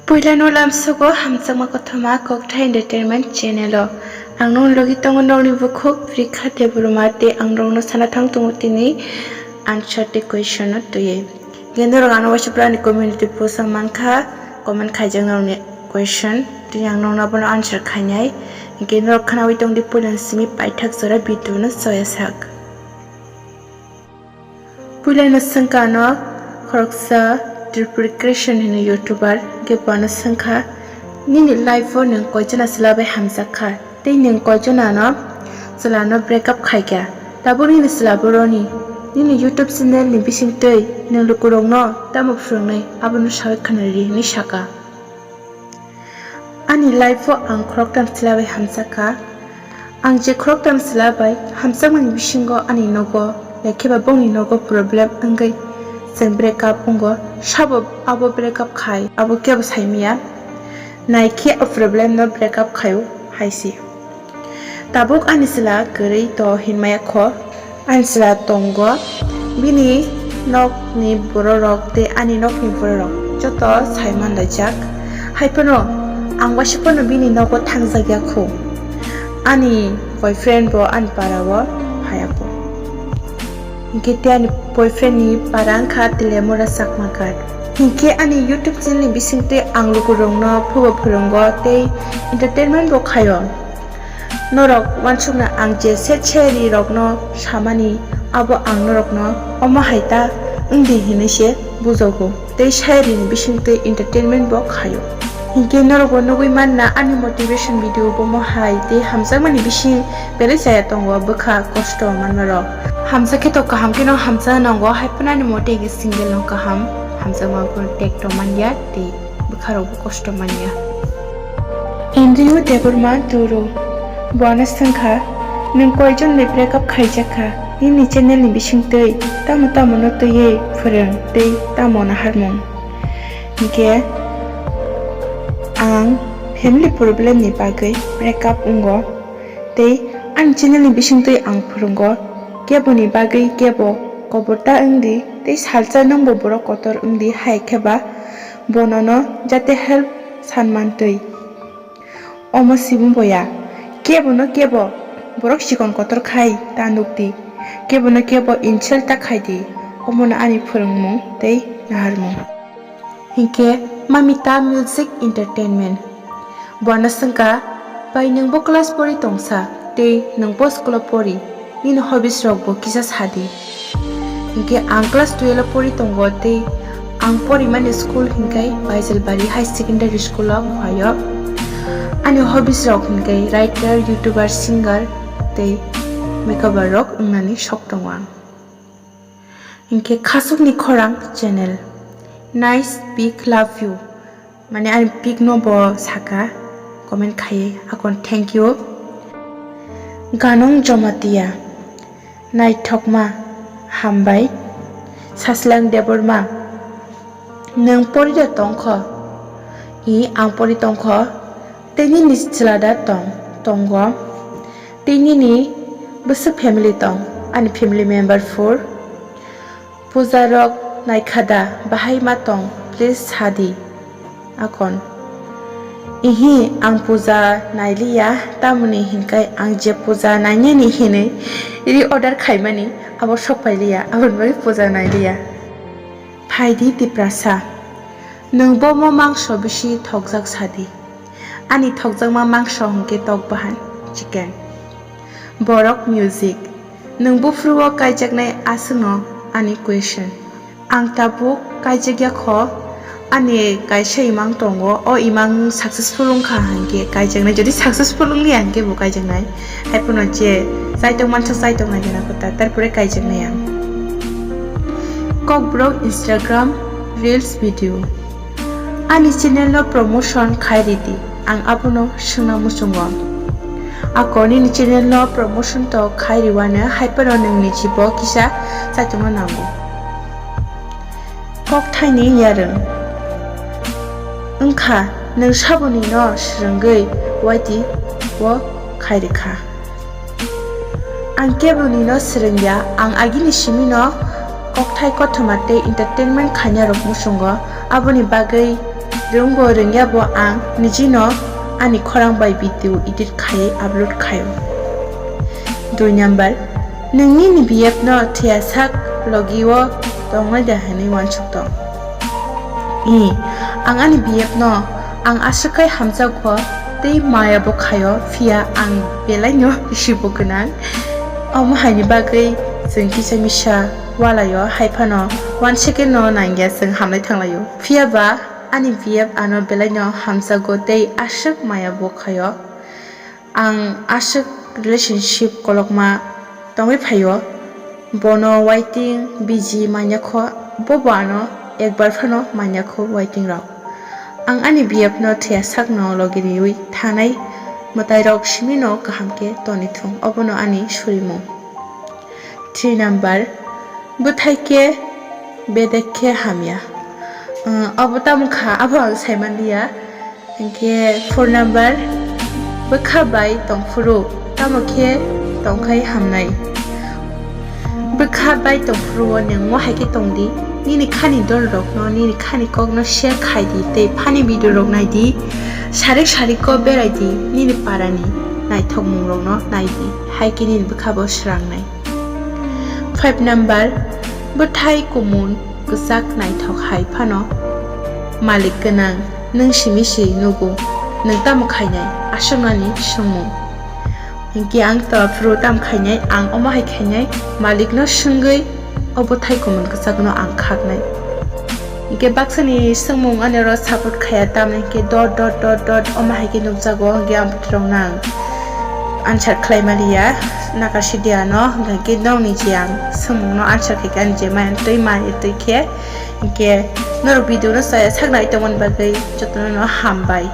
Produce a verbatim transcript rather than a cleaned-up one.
Puilano lamsogo hamjakma kothoma Kokthai Entertainment channel o. Ang nong logi tongo nokni bukhuk Prekha Debbarma tei ang nokno sana thang tongo tini answer tei question no twiwi. Hinkhe norok ano waisa pura ani community post o mankha, comment khaijak norokni question, tini ang nokno abono answer khainai. Hinkhe norok khnawi tongdi puilani simi paithak jora video no choya sak. Puilano swngkha ano khoroksa Tripuri Creation hwnwi YouTuber, hinkhe bo ano swngkha, "Nini life o nwng koichana chwla bai hamjakha tei nwng koichana no chwla no break up khaikha? Tabuk nini chwla boroni nini YouTube channel ni bisingtwi nwng lukurokno tamo phwrwngnai abono sawi khwnaridi," hwnwi sakha. Ani life o ang khoroktham chwla bai hamjakha. Ang je khoroktham chwla bai hamjakmani bisingo ani nogo, ya khe ba bongni nogo problem wngwi chwng break up wngo, sabo abo break up khai, abo kebo saimaya. Nai khe o problem no break up khaio hai se. Tabuk ani chwla kwrwi to hinmaya kho. Ani chwla tongo, bini nokni bororok tei ani nokni bororok joto saiman laijak. Hai phano ang waisa phano bini nogo thangjak ya kho. Ani boyfriend bo ani para o phai ya kho. Hinkhe tei ani boyfriend ni para wngkha Telemura Chakma Ghat. Hinkhe ani YouTube channel ni bisingtwi ang lukurokno phubo phwrwngo tei entertainment bo khaio. Norok uansukna ang je set sayari rokno samani, abo ang norokno omo hai ta wngdi hinwi se bujogo tei sayari ni bisingtwi entertainment bo khaio. Hinkhe norokbo nugwi manna ani motivation video bomo hai tei hamjakmani bising belai chaya tongo bwkha kosto manmarok. Hamjak khe to kaham kheno hamjak nango, hai phano ani mote hinkhe single no kaham, hamjakma bo tek to manya tei bwkharokbo kosto manya. Andrew Debbarma Turu, bo ano swngkha, "Nwng koijon bai break up khaijakha? Nini channel ni bisingtwi tamo tamo no twiwi phwrwng tei tamo naharmung?" Hinkhe ang family problem ni bagwi break up wngo tei ani channel ni bisingtwi ang phwrwngo, keboni bagwi kebo kobor ta wngdi tei salsa nwngbo borok kotor wngdi, hai khe ba bonono jate help san mantwi. Omo sibung boya, kebono kebo borok chikon kotor khai ta nukdi, kebono kebo insult ta khaidi, omono ani phwrwngmung tei naharmung. Hinkhe Mamita Music Entertainment, bo ano swngkha, "Bai nwngbo class pori tongsa tei nwngbo school o pori, nini hobbies rokbo kisa sadi." Hinkhe ang class twelve o pori tongo tei ang porimani school hinkhe Baijalbari High Secondary School o phaio. Ani hobbies rok hinkhe writer, youtuber, singer tei makeup rok wngnani sok tongo ang. Hinkhe Khasukni Khorang channel, "Nice pic, love you." Mane ani pic no bo saka, comment khaiwi, akon thank you. Ganong Jomatia, naithokma, hambai. Saslang Debbarma, nwng pori da tongkho? I, ang pori tongkho. Tei nini chwla da tong, tongo? Tei nini bwswk family tong? Ani family member four. Puja rok naikha da? Bahai ma tong? Please sadi. Akon. Ihi, ang puja nailiya, tamoni hinkai ang je puja nainani hinwi reorder khaimani, abo sok pailiya, aboni bagwi puja nailiya. Phaidi Tiprasa. Nwng bomo mangso bisi thokjak sadi. Ani thokjakma mangso hwnkhe tok bahan, chicken. Borok Music. Nwng buphuru o kaijaknai aswkno ani question. Ang tabuk kaijakya kho, ani kaisa imang tongo, o imang successful wngkha hinkhe kaijaknai, jodi successful wngliya hinkhe bo kaijaknai. Haiphano je chaitokmansa chaitoknai gana kho ta, tarpore kaijaknai ang. Kokborok Instagram Reels video. Ani channel no promotion khai ridi, ang abono swngna muchungo. Ako nini channel no promotion to khai riwano, haiphano nwng nijibo kisa chaitokno nango. Kokthaini yarwng wngkha, nwng saboni no swrwngwi waiti o khai rikha. Ang keboni no swrwngya, ang agini simi no kokthai kothoma tei entertainment khaina rok muchungo, aboni bagwi Rwngbo rwngya bo ang nijino ani khorang bai video edit khai upload khaio. Dui number, nwng nini B F no thwiya sak logi o tongnai da hwnwi uansuk tong. I, ang ani B F no ang aswk khai hamjakgo tei maya bo khaio, phiya ang belaino risibo gwnang. Omo haini bagwi chwng kisa misa walaio, hai phano one second no nangya chwng hamlai thanglaio. Phiya ba ani B F ano belaino hamjakgo tei aswk maya bo khaio. Ang aswk relationship kolokma tongwi phaio. Bono waiting biji manya kho, bobo ano ekbar phano manya kho waiting rok. Ang ani B F no thwiya sakno logi riwi thanai mwtai rok simi no kaham khe toni thung, obono ani surimung. Three number, bwthai khe bedek khe hamya. Uh, obo tamo kha, abo ang saimanliya. Hinkhe four number, bwkha bai tongphuru tamo khe tongkhai hamnai. Bwkha bai tongphuru o nwng mo hai khe tongdi, nini khani dol rokno, nini khani kokno share khaidi tei funny video rok naidi, sarik sarik o beraidi, nini parani naithokmung rokno naidi, hai khe nini bwkha bo swrangnai. Five number, bwthai kumun kwchak naithok hai phano malik gwnang, nwng simi si nugo, nwng tamo khainai, aswknani swngmung. Hinkhe ang tola phuru tamo khainai, ang omo hai khainai, malikno swngwi o bwthai kumun kwchakno ang khaknai. Hinkhe baksani swngmung ani oro support khaya, tamni hinkhe dot dot dot dot omo hai khe nukjago, hinkhe ang bwtharok nang answer khlai maliya, nakar sidiya no, hinkhe nokni je ang swngmungno answer khaikhe ani je maya twi maya twi khe, hinkhe norok video no chaya saknai tongmani bagwi jotono no hambai.